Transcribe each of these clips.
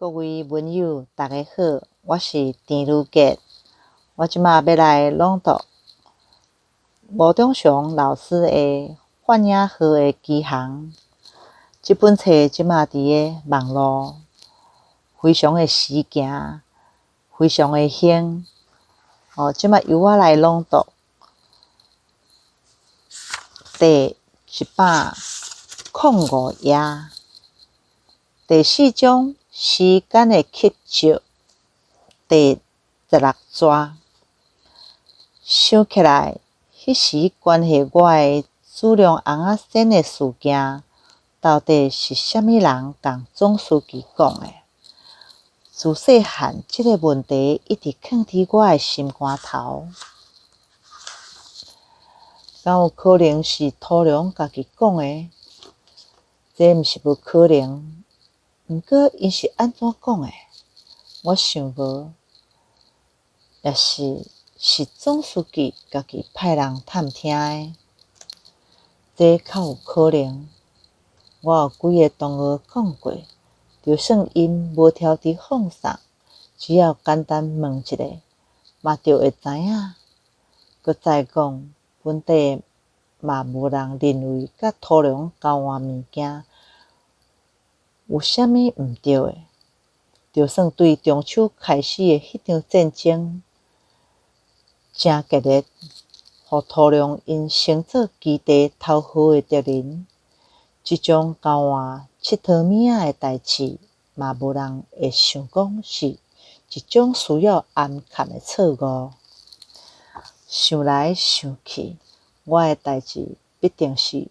各位文友，大家好，我是田如杰。我這馬欲來朗讀吳中雄老師的《幻影號的機航》這本冊，這馬佇个網路非常的時行，非常的興。哦，這馬由我來朗讀第105頁，第四章。時間的乞食，第16逝。想起來，彼時關係我的煮量尪仔煎的事件，到底是啥物人共總書記講的？自細漢，這个問題一直囥佇我的心肝頭。敢有可能是土龍家己講的？這毋是無可能。毋過，𪜶是按怎講的？我想無，抑是是總書記家己派人探聽的，這較有可能。我有幾个同學講過，就算𪜶無挑佇放送，只要簡單問一下，嘛就會知影。閣再講，本地嘛無人認為佮土龍交換物件有啥物毋對的？就算對中秋開始的彼場戰爭誠激烈，予土龍𪜶成做基地頭號的敵人，這種交換𨑨迌物仔的代誌，嘛無人會想講是一種需要掩崁的錯誤。想來想去，我的代誌必定是予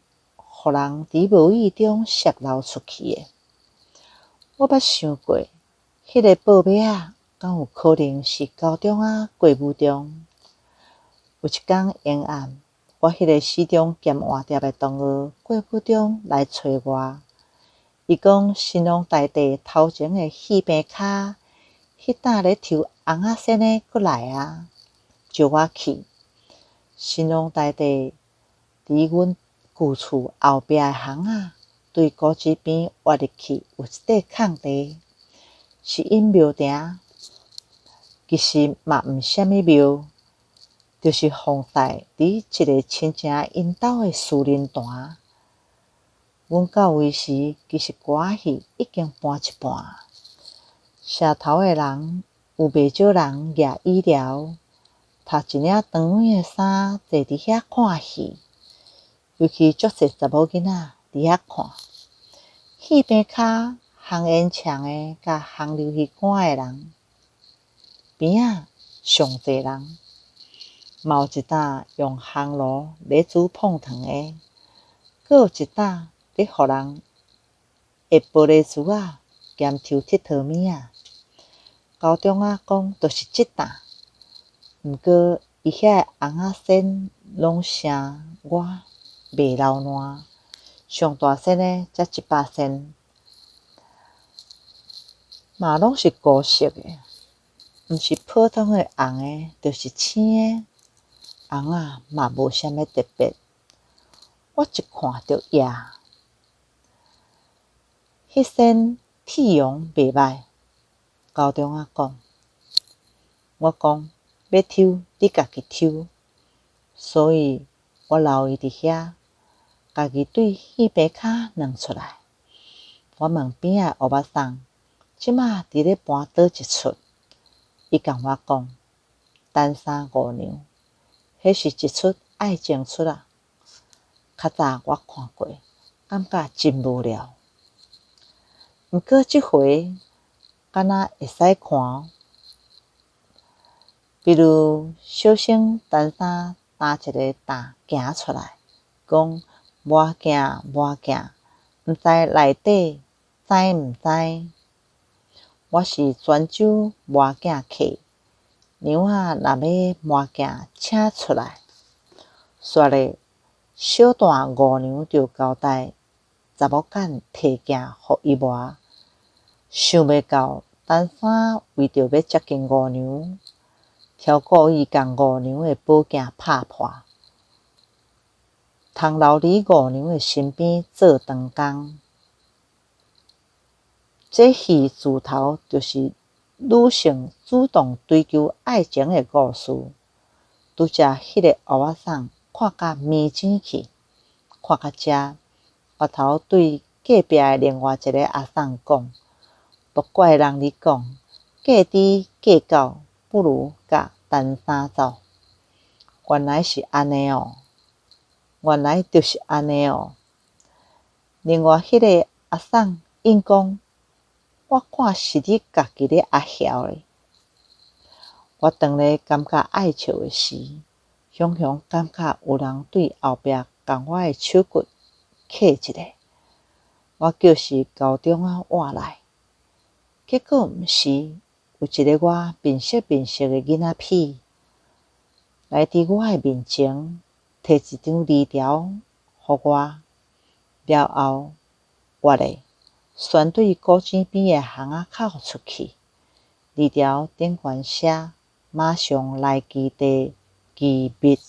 人佇無意中洩露出去的。我捌想過，彼个報馬仔敢有可能是高中仔郭武忠？有一工下暗，我彼个死忠兼活碟的同學郭武忠來揣我，伊講神農大帝頭前的戲棚跤，彼搭咧抽尪仔煎的閣來啊，招我去。神農大帝佇阮舊厝後壁的巷仔。對古迹邊挖入去有一塊空地，是𪜶廟埕，其實嘛毋啥物廟，就是奉祀佇一个親情𪜶兜的私人壇。阮到位時，其實歌仔戲已經搬一半，社頭的人有袂少人舉椅寮，脫一領長尾的衫坐佇遐看戲，尤其足濟查某囡仔佇遐看。戲棚跤烘煙腸的佮烘溜魚乾的人邊仔上濟人，嘛有一搭用烘爐咧煮膨糖的，閣有一搭咧予人的玻璃珠仔兼抽𨑨迌物仔。高中仔講就是這搭，毋過伊遐的尪仔煎攏成我袂流爛。上大仙的才100仙，嘛攏是孤色的，毋是普通的紅的，就是青的。尪仔嘛無啥物特別，我一看就厭。彼仙鐵樣袂䆀，高中仔講，我講欲抽你家己抽，所以我留伊佇遐。家己對戲棚跤軟出來。我問邊仔的歐巴桑，這馬佇咧搬佗一齣？伊共我講，單衫五娘，彼是一齣愛情出啊。較早我看過，感覺真無聊。毋過這回敢若會使看。比如小生單衫擔一个擔行出來，講。磨鏡磨鏡，毋知內底知毋知？我是泉州磨鏡客，娘仔若欲磨鏡，請出來。煞咧，小旦五娘就交代查某紺提鏡予伊磨。想袂到，陳三為著欲接近五娘，超故意共五娘的寶鏡拍破。通留佇五娘的身邊做長工。這戲自頭就是女性主動追求愛情的故事。拄才彼个烏仔送看甲面青去，看到遮，回頭對隔壁的另外一个阿送講：無怪人咧講，過豬過狗不如共陳衫走。原來是按呢喔，原來就是按呢喔。另外彼个阿送應講：我看是你家己咧阿囂咧。我當咧感覺愛笑的時，雄雄感覺有人對後壁共我的手骨磕一下，我叫是高中仔活來，結果毋是，有一个我面熟面熟的囡仔痞來佇我的面前，提一張字條予我，了後我咧旋對古井邊的巷仔口出去，字條頂懸寫馬上來基地機密。